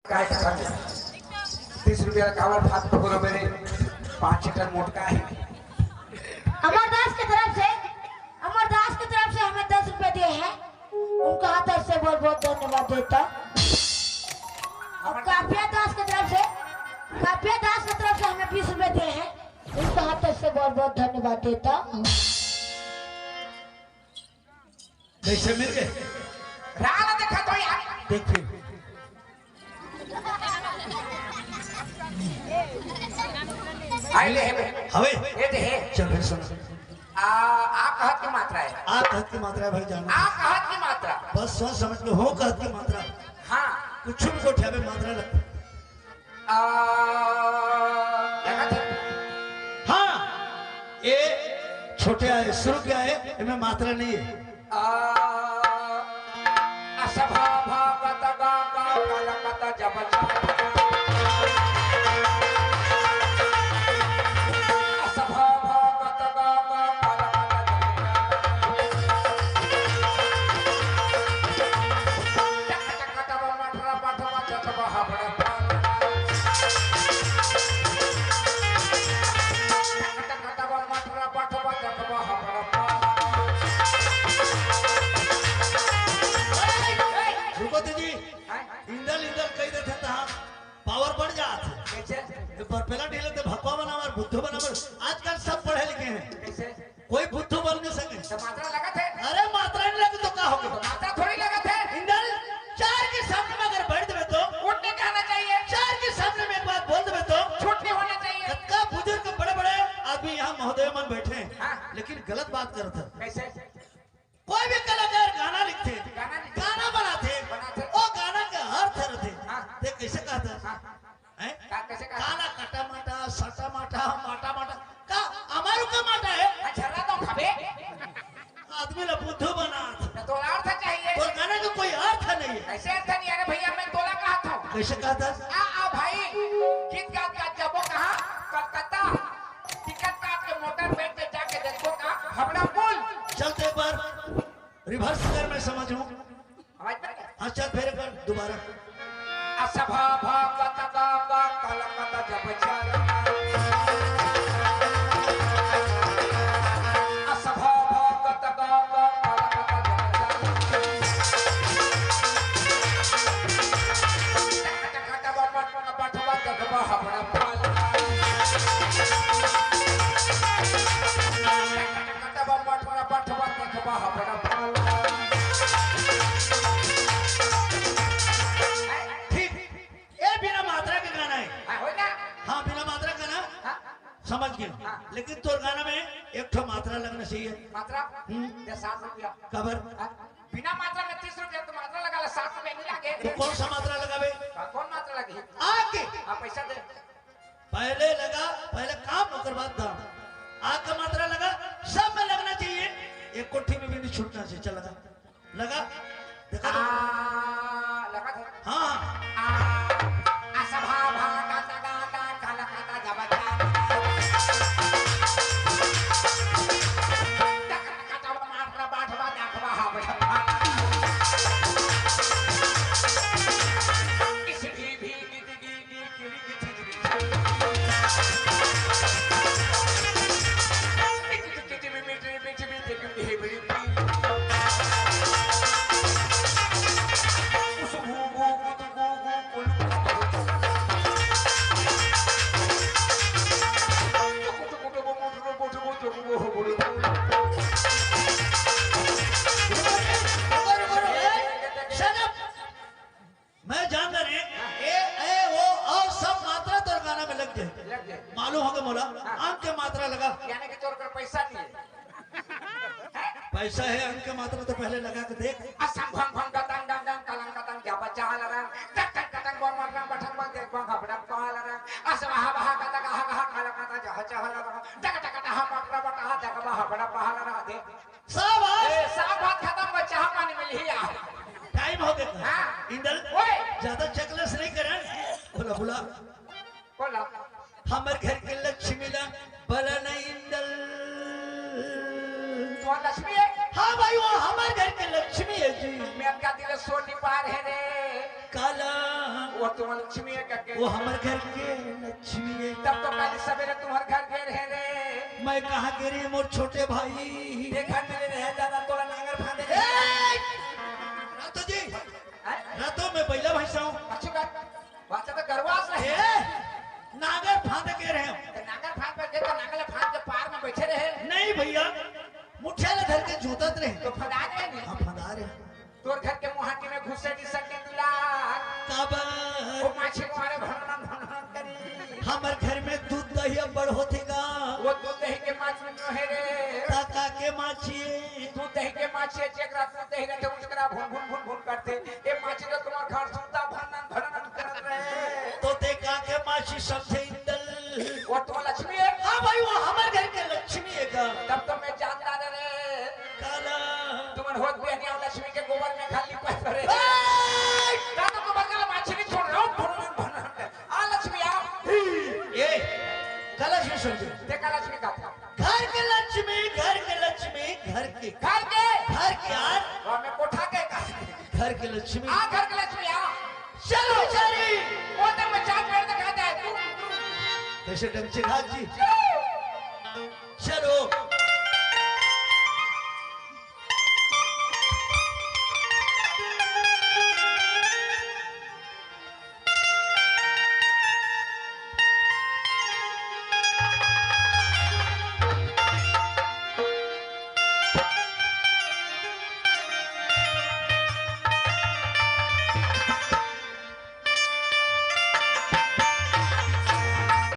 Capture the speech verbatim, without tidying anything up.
काय करत हे? तीस रुपया काबर भात फोरो मेरे, पाँच लीटर मोटका है। अमरदास के तरफ से, अमरदास के तरफ से हमें दस रुपए दिए हैं, उनका हाथ से बहुत बहुत धन्यवाद देता हूँ। और काफिया दास के तरफ से, काफिया दास के तरफ से हमें बीस रुपए दिए हैं, उनका हाथ से बहुत बहुत धन्यवाद देता हूँ। कैसे मिल गए? राह देखा तो यार। देखिए। आए ले हे बे। हवे? ये दे हे। चल फिर सुन। आ, आ कहत के मात्रा है। आ कहत के मात्रा है भाई जान। आ कहत के मात्रा। बस सोच समझ के हो कहत के मात्रा। हाँ। कुछ भी गोठिया में मात्रा लग। आ, लगा था। हाँ, ये छोटे आए, शुरू क्या है? इनमें मात्रा नहीं है। आ, असभा भागत गा गा कलकत जब जा। असभा भागत गा गा कलकत जब जा। टक टक टक मटरा पटवा जब हबड़ पाल। टक टक टक मटरा पटवा जब हबड़ पाल। रुको दीदी, हैं? इंदल इंदल कह देते तो हम पावर बढ़ जात। कैसे? ये बरपेला ढीले ते भकवा बना मार, बुद्धू बना मार। आजकल सब पढ़े लिखे हैं। कैसे? कोई बुद्धू बन नहीं सके। तो मात्रा लगा थे? अरे मात्रा नहीं लगी तो का हो गया? तो मात्रा थोड़ी लगा थे। इंदल, चार के सामने में अगर बैठ देवे तो? उठ नहीं कहना चाहिए। चार के सामने में एक बात बोल देवे तो? छूट नहीं होना चाहिए। इतना बुजुर्ग बड़े बड़े आदमी यहाँ महोदय मन बैठे हैं, हाँ। लेकिन गलत बात करत है। कैसे? कोई भी कलाकार गाना लिखथे, गाना लिखथे। गाना बनाथे, बनाथे। वो गाना के अर्थ रथे। हाँ। ते कैसे कहता? हाँ। हैं? का, कैसे कहता? काला कटा माटा, सटा माटा, माटा माटा। का अमारू का माटा है? हाँ, झर्रा तो खाबे। आदमी ला बुद्धू बनात। तो तोला अर्थ चाहिए। तो गाना का कोई अर्थ नहीं है। कैसे अर्थ नहीं? अरे भैया, मैं तोला कहत हूँ। कैसे कहता? आ, आ भाई, गीत गात गात जाबो कहाँ? कलकत्ता। टिकट काट के मोटर बैठ के जाके देखो का हबड़ा पुल। चलते एक बार reverse कर, मैं समझ हूँ। समझ में? हाँ, चल फिर एक बार दोबारा। असभा भागत गा गा कलकत जब चल। असभा भागत गा गा कलकत जब चल। टक टक टक बटवा जब हबड़ा पाल। टक टक टक बटवा जब हबड़ा पाल। ठीक। ये बिना मात्रा के गाना है। हाँ, होय ना? हाँ, बिना मात्रा का ना। हाँ। समझ गए। हाँ। लेकिन तोर गाना में एक ठो मात्रा लगना चाहिए। मात्रा? हम्म। दे सात रुपया। कबर? हाँ। बिना मात्रा में तीस रुपया तो मात्रा लगा ला, सात रुपया नहीं लागे। तो कौन सा मात्रा लगावे? हाँ, कौन मात्रा लगे? आके। हाँ, पैसा दे। पहले लगा, पहले काम, ओकर बाद दाम। आके मात्रा लगा, सब में लगना चाहिए, एक कोठी में भी नहीं छूटना चाहिए। चल लगा। लगा, देखा तो। आ, लगा था। हाँ, हाँ। आ, आ, सभा भागा तगा ता कलकत्ता जब जा। टक टक टक मार रा बाट बा, देखबा हा बा। इस भी भी गिद गी गी गिरी गी गी गी। मैं जानता नहीं, ए, ए, ओ, औ सब मात्रा तोर गाना में लग जाए। लग जाए। मालूम होगे मोला, हाँ। अंक के मात्रा लगा। यानी कि तोर कर पैसा नहीं है। पैसा है, अंक के मात्रा तो पहले लगा के देख। असम भंग भंग गतंग डंग डंग कलंग कतंग क्या बच्चा हाल रहा। टक टक कतंग बम मटंग बटंग बंग देख बंग हबड़ा पहाल रहा। असम हा बहा गतंग हा गहा कलंग कतंग जहा चहल रहा। टक टक टक हा मटरा बटा हा जग बहा बड़ा पहाल रहा दे। साहब, आज ए, साहब, बात खत्म हो, चाह पानी मिल ही आ। टाइम हो गया। हाँ। इंदल, ओए। ज्यादा चकलेस नहीं करन। बोला, बोला। बोला। हमर घर के लक्ष्मी ला बला नहीं इंदल। तो लक्ष्मी है? हाँ भाई, वो हमर घर के लक्ष्मी है जी। मैं का दिल सोनी पार है रे। काला। वो तुम्हार लक्ष्मी हे कहिके। वो हमर घर के लक्ष्मी हे। तब तो काली सवेरे तुम्हार घर गे रहे रे। मैं कहाँ गे रहे, मोर छोटे भाई? देखा तेरे रहे दादा, तोला नांगर फांदे गे। ए! रातो जी, हैं? रातो में बइला भैंसा हूँ। अच्छी बात। बात तो गरवास रहे। ए! नांगर फांदे गे रहे हूँ। तो नांगर फांद पर गे तो नांगर ला फांद के पार में बइठे रहे। नहीं भइया, मुठिया ला धर के जोतत रहे। तो फंदा रहे नहीं। हाँ, फंदा रहे। तोर घर के मुहाटी में घुसे नहीं सके दुलार। काबर? वो माछी के मारे भनभन भनभन करी। हमर घर में दूध दही अब्बड़ होथे गा। वो दूध दही के माछी नो हे रे। काका के माछी। दूध दही के माछी हे, जेकरा दूध दही रहिथे, उसकरा भुन भुन भुन भुन करथे। ये माछी तो तुम्हार घर सुनता भनन भनन करत रहे। तो ते का के माछी समझे इंदल? वो तो लक्ष्मी हे। हाँ भाई, वो हमर घर के लक्ष्मी हे गा। तब तो मैं जानता ना रे। काला। तुमन होत बिहनिया लक्ष्मी के गोबर में खाली पैर रे। ए! दादा गोबर का माछी नहीं छोड़ रहा हूँ, भनन भनन कर। आ लक्ष्मी आ। ए, का लक्ष्मी समझे? ते का लक्ष्मी का था? घर के लक्ष्मी, घर के लक्ष्मी, घर के। घर के? घर के यार। वाह, मैं कोठा के का? घर के लक्ष्मी। आ घर के लक्ष्मी आ। चलो बेचारी। वो तो मैं चार पैर दिखा दे तू। कैसे डंग चिढ़ा जी?